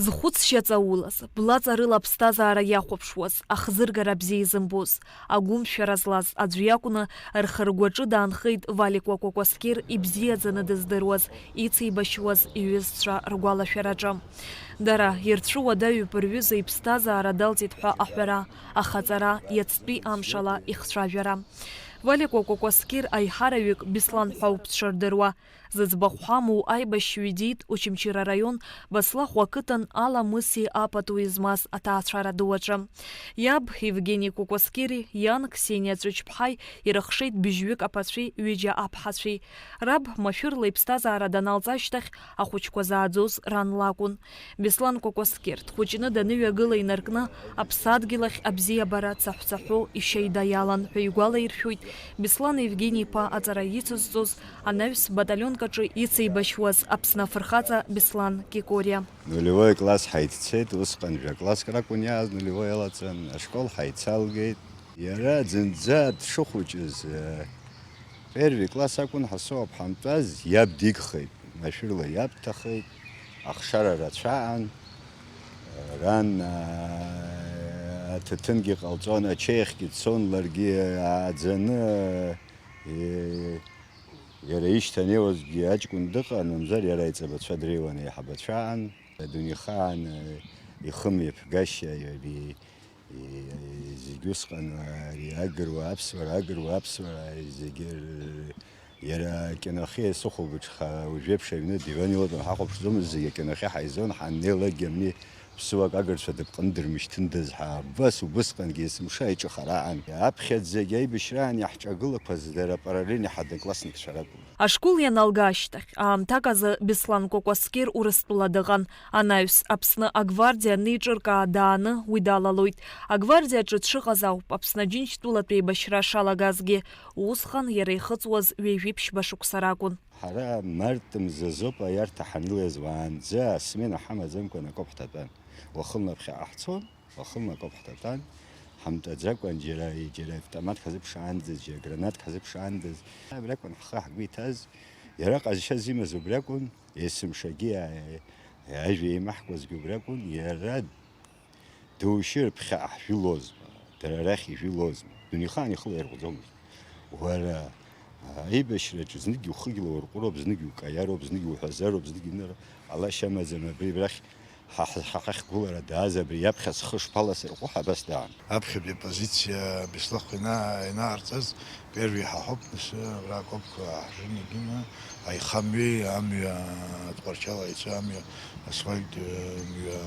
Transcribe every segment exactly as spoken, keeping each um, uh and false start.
Зхәыцшьа ҵаулаз, блаҵарыла аԥсҭазаара иахәаԥшуаз, ахзыргара бзиа изымбоз, агәымшәара злаз аӡә иакәны рхы-ргәаҿы даанхеит Валикәа Кәакәасқьыр ибзиаӡаны дыздыруаз, ицеибашьуаз иҩызцәа ргәалашәараҿы. Дара ирцәуадаҩуп рҩыза иԥсҭазаара далҵит ҳәа аҳәара, ахаҵара, иацтәи амшала ихцәажәара. Валикәа Кәакәасқьыр аиҳараҩык Беслан ҳәа ауп дшырдыруа. Зыӡбахә ҳамоу аибашьҩы диит Очамчыра араион Баслахә ақыҭан Аламыси апатуи змаз аҭаацәара ду аҿы. Иаб Евгени Кәакәасқьыри иан Ксениа Ҵәыџьԥҳаи ирыхшеит быжьҩык аԥацәеи ҩыџьа аԥҳацәеи. Раб машәырла иԥсҭазаара даналҵ ашьҭахь ахәыҷқәа зааӡоз ран лакәын. Беслан Кәакәасқьыр дхәыҷны даныҩагыла инаркны, аԥсадгьыл ахь абзиабара цаҳәцаҳәо ишьаида иалан ҳәа игәалаиршәоит Беслан Евгени-иԥа аҵара ицызҵоз анаҩс баталионк аҿы ицеибашьуаз Аԥсны афырхаҵа Беслан Кикориа. Нулевой класс ҳаиццеит, усҟан жәа-класск ракәын иааз, нулевой алаҵан, ашкол ҳаицалгеит. Иара зынӡа дшыхәыҷыз, э, первый класс акәын ҳасоуп ҳантәаз, иаб дигхеит, машәырла иаб дҭахеит, ахшара рацәаан, ран, аа, аҭаҭынгьы ҟалҵон, ачеихгьы дцон, ларгьы ааӡаны, э, иара ишьҭанеиуазгьы аҷкәын дыҟан, мамзар иара аиҵбацәа дреиуан, аиҳабацәаан, адунеихаан, э, ихымҩаԥгашьа, ари И-, зегь усҟан, ари агыруа аԥсуара, агыруа аԥсуара, зегьы р-, иара акинохьы сыхәылбыҽха, уажәеиԥш аҩны диван илатәан ҳахәаԥшӡомызт, зегь акинохьы ҳаизон, ҳаннеилакгьы абни ԥсуак агырцәа дыԥҟны дырмышьҭындаз ҳәа, абас убысҟангьы есымша иҿыхара аан. Аԥхьаӡагь аибашьраан иаҳҿагылақәаз дара апараллельни ҳадноклассникцәа ракәын. Ашкол ианалга ашьҭахь, аамҭак азы Беслан Кәакәасқьыр Урыстәыла дыҟан. Анаҩс, Аԥсны агвардиа анеиҿыркаа дааны уи далалоит. Агвардиаҿы дшыҟаз ауп Аԥсны Аџьынџьтәылатә еибашьра шалагазгьы. Усҟан иара ихыҵуаз ҩажәи ԥшьба шықәса ракәын. Ҳара март мзазоуп аиарҭа ҳанылаз, уаанӡа асмена ҳамаӡамкәан акоуп ҳҭатәан. Уахынла ԥхьаҟа ҳцон, уахынла акоуп ҳҭатәан. Ҳамтәаӡакәан џьара, џьара автомат ҳазыԥшаандаз, џьара гранатк ҳазыԥшаандаз. Абри акәын ҳхы ҳгәы иҭаз, иара ҟазшьас имаз убри акәын, есымшагьы а-, ажәа еимаҳкуазгьы убри акәын, иара доушьыр ԥхьаҟа ҳжәылозма, дара арахь ижәылозма, дунеихаан ихы лаирҟәӡомызт. Уара, аибашьраҿы знык ухыгь лаурҟәыроуп, знык иукаиароуп, знык иуҳәазароуп, знык иныр ҟалашьа амаӡам, абри абрахь ҳа, ҳа, ҳахь гәылара дааз, абри иаԥхьа схы шԥаласырҟәы ҳәа абас даан. Аԥхьатәи апозициа Беслахә ина-, инаҟарҵаз, первый ҳаҳауп, нас абра акопқәа ҳжын егьины, аихамҩеи амҩа Тҟәарчал аицәа амҩа, асфальт, э, мҩа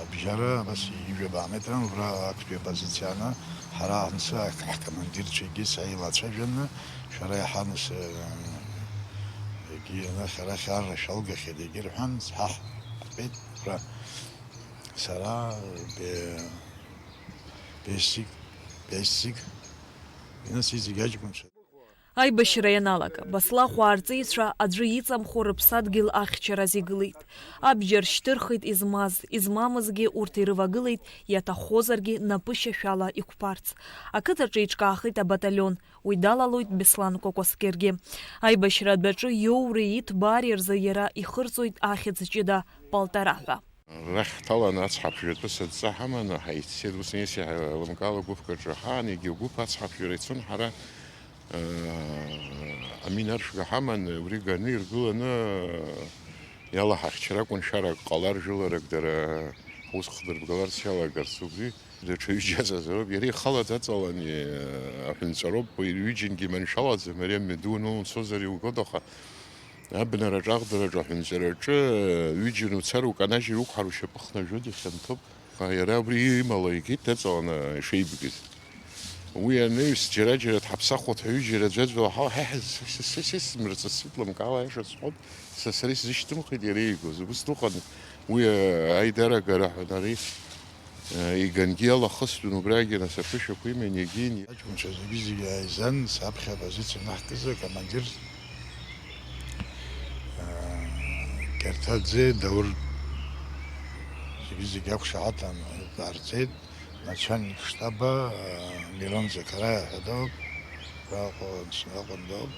абжьара, абас ҩажәа метран, убра актәи апозициа ана, ҳара ансы ак-, ҳкомандирцәагьы сааилацәажәаны, шәара иаҳа нас, э, егьи анахь арахь арра шәалгахьеит, егьи рҳәан, ҳаҳ, ҳтәеит, убра сара, бе-, бесик, бесик, инасыҵегь аҷкәынцәа. Аибашьра ианалага, Баслахәаа рҵеицәа аӡәы иҵамхо рыԥсадгьыл ахьчараз игылеит. Абџьар шьҭырхит измаз, измамызгьы урҭ ирывагылеит, иаҭаххозаргьы напышьашәала иқәԥарц. Ақыҭаҿы еиҿкаахеит абаталион, уи далалоит Беслан Кәакәасқьыргьы. Аибашьра адәаҿы иоуреи иҭбаареи рзы иара ихырҵоит ахьӡ ҷыда Палтара ҳәа. Рахь ҳҭаланы ацҳа ԥжәатәыс адҵа ҳаманы ҳаиццеит, ус еиҳа еилымкаала гәыԥк аҿы ҳаан, егьи гәыԥ ацҳа ԥжәара ицон, ҳара, э, аминаршәга ҳаман, убри ганы иргыланы, э, иалаҳахьчар акәын, шәарак ҟалар, жәыларак дара ҳус хдырбгаларц иалагарц, убри даҽа ҩыџьа аҵазароуп, иара ихала даҵалан, э, аҳәынҵәароуп, уи ҩыџьангьы маншәалаӡам, ари амҩаду анылымцозар иугоит, аха Абнараҿ, аӷбараҿ, аҳәынҵәараҿы, ҩыџьа уцар, уканажьыр, уқәҳар, ушьапы хнажәоит, ихьанҭоуп. Иара убри имала игеит, даҵаланы ишеибгаз. Уи анаҩс, џьара-џьара дҳаԥсахуеит ҳәа, ҩыџьара аӡәаӡәала ҳауа, ҳа, ҳа, сес, сес, сес, мырҵысит, лымкаала аиаша сҳәоит, са сара исзышьҭымхит иара иигоз. Убыс дыҟан, уи, аидара агара ҳәа, ари, Игангьы иалахыстәын убрагьы, нас аԥышәақәа иман иагьин. Аҷкәынцәа зегьы-зегьы ааизан, саԥхьа апозициа анаҳкыз акомандир, Кьарҭаӡе Даур, зегьы-зегьы ақәшаҳаҭын дҟарҵеит, начальник штаба, Мирон Закараиа ҳәа дауп, Аҟәа, Аҟәа дауп,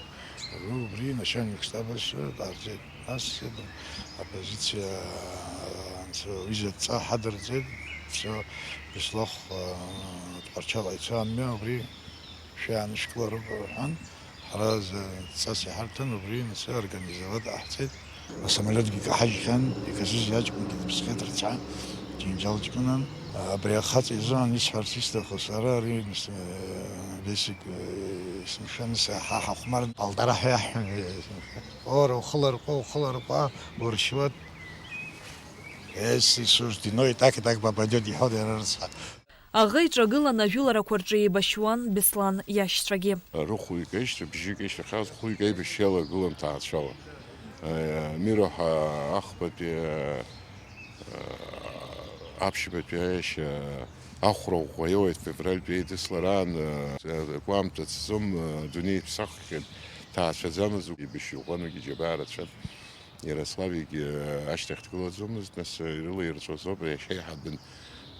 убри начальник штабас дҟарҵеит. Нас, оппозициа, Ҩыза адҵа ҳадырҵеит, все, Беслахә, э, Тҟәарчалҟа ицо амҩа, убри шәаанышәкылароуп рҳәан, ҳара зҵас иҳарҭан, убри нас организовать ҟаҳҵеит. Асамолиотгьы каҳажьхьан, иказыз иаҷкәынгьы дыԥсхеит рцәа, џьынџьал ҷкәынан. Абри ахаҵа изыҳәан исҳәарц исҭаху сара ари, э, Бесик, э, есымша, нас ҳа ҳахәмар, Алтара ҳәа иаҳҳәон. Ора, ухыларҟәа, ухыларҟәа, уршьуеит. Ес, Иисус, диной, так и так попадет, иҳәон иара рыцҳа. Аӷа иҿагыланы ажәыларақәа рҿы еибашьуан Беслан иашьцәагьы. Рыхәҩык аишьцәа, бжьык аишьцәа, хьаас хәҩык аибашьра иалагылан ҭаацәала. Э, Миро ҳәа ахԥатәи, э, аԥшьбатәи аиашьа ахәра ӷәӷәа иоуеит, февральтәи еидыслараан, э, гәамҭа цӡом, э, адунеи иԥсаххьан, ҭаацәаӡамыз, еибашьҩы ӷәӷәанагьы џьабаа рацәан. Иара Славик, э, ашьҭахь дгылаӡомызт, нас, э, ирылаирҵәозоуп, иашьа иҳабын,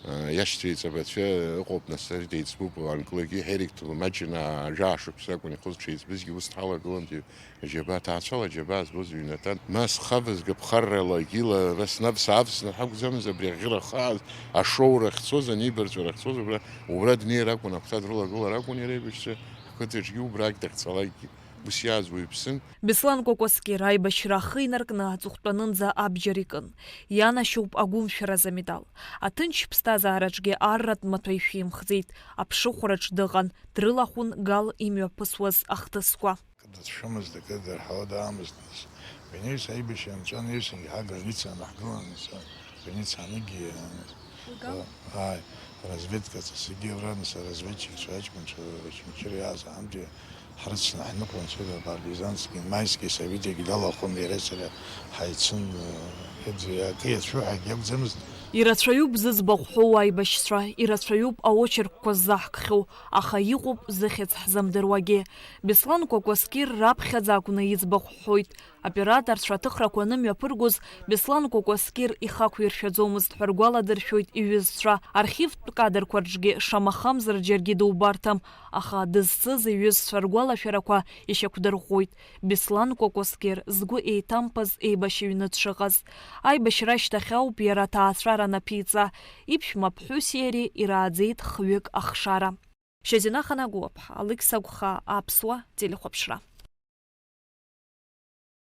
э, иашьцәа еиҵбацәа ыҟоуп, нас, ари деиҵбуп, анкылакгьы Ҳерик Ҭлымаџьына, жәаа шықәса акәын ихоз, дшеиҵбызгьы ус дҳалагылан, ди-, аџьабаа, ҭаацәала аџьабаа збоз ҩнаҭан. Ма схавызга ԥхаррала, гила, ра снавса-аавсны ҳакәӡамыз, абри аӷьыра хаа, ашоура ахьцоз, анибарҵәара ахьцоз, убра, убра днеир акәын, агәҭа дрылагылар акәын иара ибжьцәа, ҳқыҭаҿгьы убрагь дахьцалакгьы. Ус иааз уаҩԥсын. Беслан Кәакәасқьыр аибашьра ахы инаркны аҵыхәтәанынӡа абџьар икын. Ианашьоуп агәымшәаразы амедал. Аҭынч ԥсҭазаараҿгьы арратә маҭәа ишәимхӡеит. Аԥшыхәраҿ дыҟан, дрылахәын Гал имҩаԥысуаз ахҭысқәа. Дацәшәомызт акы, дырҳауа даамызт, нас. Бениус аибашьра нҵәан, еиуеиԥшынгьы ҳа граница анаҳгылан, нас, граница анигьы, Уи Гал? Ааи, разведка ҵасгьы абра, нас, аразведчикцәа, аҷкәынцәа, Очамчыра иааз аамҭа ҳрыцны ҳныҟәон, сыда, партизански, майски, Савидиагьы далахәын, иара сара ҳаицын, э, акы иацәшәо ҳәагьы акәӡамызт. Ирацәаҩуп зыӡбахә ҳәоу аибашьцәа, ирацәаҩуп аочеркқәа ззаҳкхьоу, аха иҟоуп зыхьӡ ҳзымдыруагьы. Беслан Кәакәасқьыр раԥхьаӡа акәны иӡбахә ҳҳәоит. Аоператорцәа аҭыхрақәа анымҩаԥыргоз, Беслан Кәакәасқьыр ихақәиршәаӡомызт ҳәа ргәаладыршәоит иҩызцәа. Архивтә кадрқәа рҿгьы шамахамзар џьаргьы дубарҭам, аха дызцыз иҩызцәа ргәалашәарақәа ишьақәдырӷәӷәоит Беслан Кәакәасқьыр згәы еиҭамԥаз еибашьыҩны дшыҟаз. Аибашьра ашьҭахь ауп иара аҭаацәара анаԥиҵа. Иԥшәма ԥҳәыси иареи ирааӡеит хҩык ахшара. Шьазина Ханагәыаԥҳа, Алықьса Гәхаа, Аԥсуа телехәаԥшра.